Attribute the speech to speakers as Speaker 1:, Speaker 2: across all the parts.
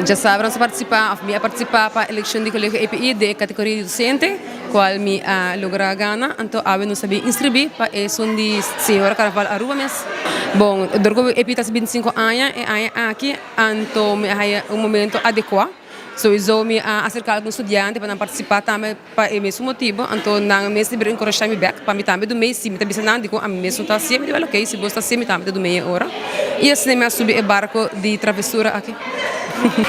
Speaker 1: Djasabra nos a participa, of mi a participa pa eleccion di Colegio EPI den e categoria di docente, cual mi a logra gana. Anto awe nos a bin inscribi pa esun di Señora Carnaval Aruba mes. Bon, dor cu EPI ta haci binticinco aña e aña aki, anto mi a haya un momento adecua. Sowiso mi a acerca algun studiante pa nan participa tambe. Pa e mesun motibu, anto nan mes deber enkurashá mi bèk pa mi tambe dumei. Si mi ta bisa nan dikon ami mes no ta hasié, mi di, Wèl okey, si bos ta hasié, mi tambe ta dumei e ora. I asina mi a subi e barko di travesura aki.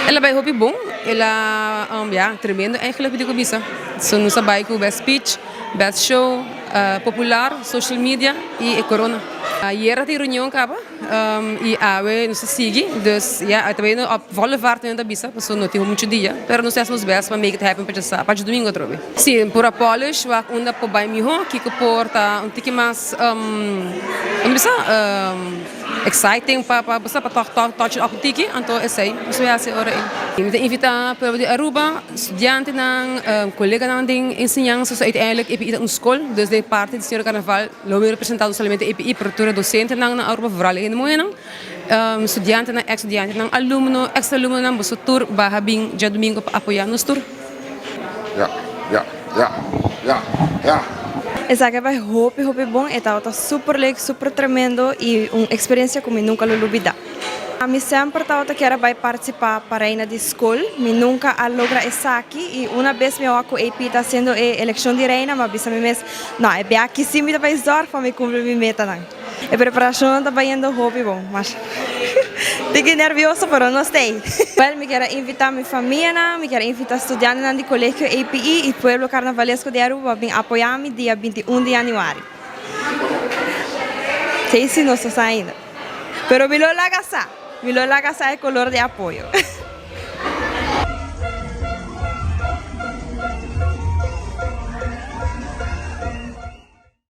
Speaker 1: El a bai hopi bon, el a, ya, tremendo eigenlijk mi tin ku bisa. So nos a bai ku best speech, best show, popular, social media i e korona. Ayera tin reunion kaba. I awe nos ta sigui, dus ya, ta bay op volle vaart nan ta bisa, pasobra no tin mucho dia, pero nos ta haci nos best pa make it happen pa djasa, pa djadumingo atrobe. Si, pura polish, wak unda por bay miho, kico por ta un tiki mas, unda bisa, exciting pa pa bo sa pa toch toch touch it up un tiki, anto esey nos ta bay haci ora ey. Mi ta invita pueblo di Aruba, studiantenan, coleganan den enseñansa, so uiteindelijk EPI ta un scol, dus den parti di Señora Carnaval, Lo mi representá no solamente EPI pero tur e dosentenan na Aruba, vooral e hende muhénan, studiantenan, eks studiantenan, alumno, eks alumnonan, boso tur baha bin djadumingu pa apoyá nos tur.
Speaker 2: Ja, ja, ja, ja, ja.
Speaker 3: Esaki a bai hopi hopi bon, e tabata super leuk, super tremendo y un experiencia cu mi nunca lo lubida. Mi semper tabata kier a bai participa pa Reina di School, mi nunca a logra esaki y una bes mi a wak cu AP ta haciendo e eleccion di Reina, mi a bisa mi mes, no, e bia aki si mi ta bai zorg pa mi cumpli mi metanan. E preparacionnan ta bayendo hopi bon, mas tiki nervioso pero no stay. Wel, mi kier a invita mi famianan, mi kier a invita studiantenan di Colegio APE y pueblo carnavalesco di Aruba pa bin apoya mi dia 21 di januari. Esey si no sa sa ainda. Pero mi lo laga sa, mi lo laga sa e color di apoyo.